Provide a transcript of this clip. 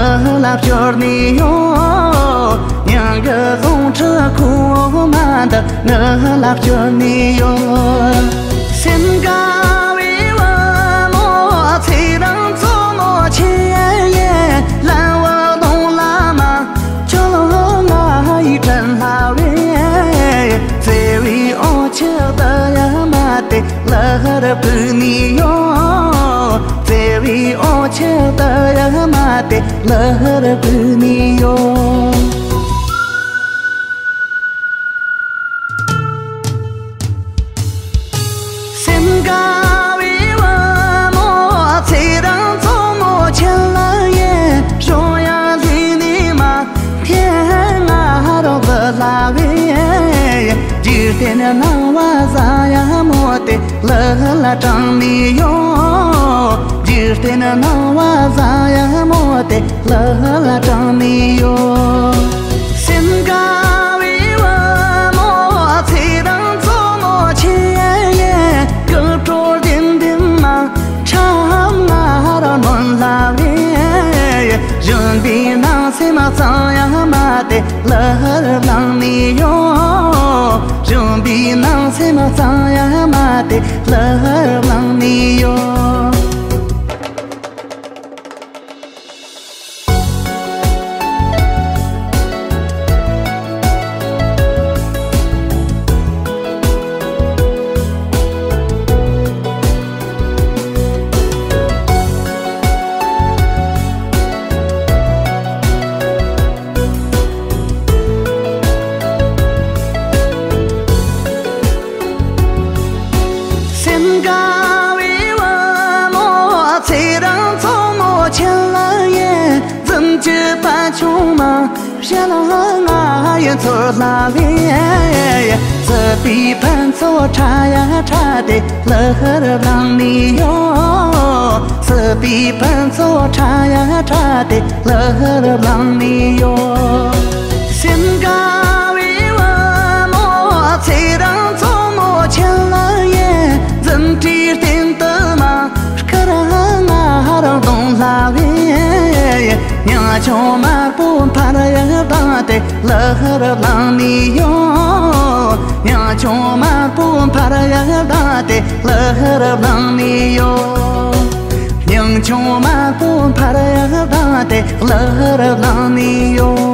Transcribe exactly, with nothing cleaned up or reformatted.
ལ་སྐྱོར་ནས་ཡོང་། མྱང་གི་རྫོང་ཁྲི་ཁོ་མ་འདི་ང་ལ་སྐྱོར་ནས་ཡོང་། སེམས་དགའ་བའི་བུ་མོ་ཚེ་རིང་མཚོ་མོ་ཆེ་ཡེ། ལམ་བུ་གདོང་ལ་མ་ཁྱོད་ང་ཡི་དྲན་སླ་བས། བརྩེ་བའི་འོ་ཆུ་ད་ཡ་མ་དེ་ལ་ཧར་བུད་ནས་ཡོང་། བརྩེ་བའི་འོ་ཆུ་ད་ཡ་མ་དེ་ལ་ཧར་བུད་ནས་ཡོང་། སེམས་དགའ་བའི་བུ་མོ་ཚེ་རིང་མཚོ་མོ་ཆེ་ལ་ཡེ། གཞུང་ཡང་ལུས་ནས་མ་ཐེ་ང་རོགས་བུ་ལ་བས། འཇིག་རྟེན་སྣང་བ་བཟང་ཡ་མོ་དེ་ལ་ལ་དྲངས་ནས་ཡོང་། འཇིག་རྟེན་སྣང་བ་བཟང་ཡ་མོ་དེ་ལ་ལ་དྲངས་ནས་ཡོང་། སེམས་དགའ་བའི་བུ་མོ་ཚེ་རིང་མཚོ་མོ་ཆེ་ཡེ། སྐུ་བྲོ་ལྡེམ་ལྡེམ་མ་ཁྲམ་ང་ར་ནོན་ལ་བས། གཞོན་པའི་ནང་སེམས་གཙང་ཡ་མ་དེ་ལ་ལངས་ནས་ཡོང་། གཞོན་པའི་ནང་སེམས་གཙང་ཡ་མ་དེ་ལ་ལངས་ནས་ཡོང་། སེམས་དགའ་བའི་བུ་མོ་ཚེ་རིང་མཚོ་མོ་ཆེ་ལ་ཡེ། འཛུམ་གྱི་པད་ཆུང་མ་ཞལ་ལ་ང་ཡི་ཚོར་ལ་བས། སྲིད་པའི་ཕུན་ཚོགས་ཕྲ་ཡ་ཕྲ་དེ་ལ་ཧར་ལངས་ནས་ཡོང་། སྲིད་པའི་ཕུན་ཚོགས་ཕྲ་ཡ་ཕྲ་དེ་ལ་ཧར་ལངས་ནས་ཡོང་། སེམས་དགའ་བའི་བུ་མོ་ཚེ་རིང་མཚོ་མོ་ཆེ་ལ་ཡེ། འཛུམ་གྲིའི་སྟེང་དུ་མ་སྐར་ང་རང་གདོང་ལ་བས། ཉང་ཆུང་དམར་པོ་འཕར་ཡ་ལྡང་དེ་ལ་ཧར་ལངས་ནས་ཡོང་། ཉང་ཆུང་དམར་པོ་འཕར་ཡ་ལྡང་དེ་ལ་ཧར་ལངས་ནས་ཡོང་། ཉང་ཆུང་དམར་པོ་འཕར་ཡ་ལྡང་དེ་ལ་ཧར་ལངས་ནས་ཡོང་།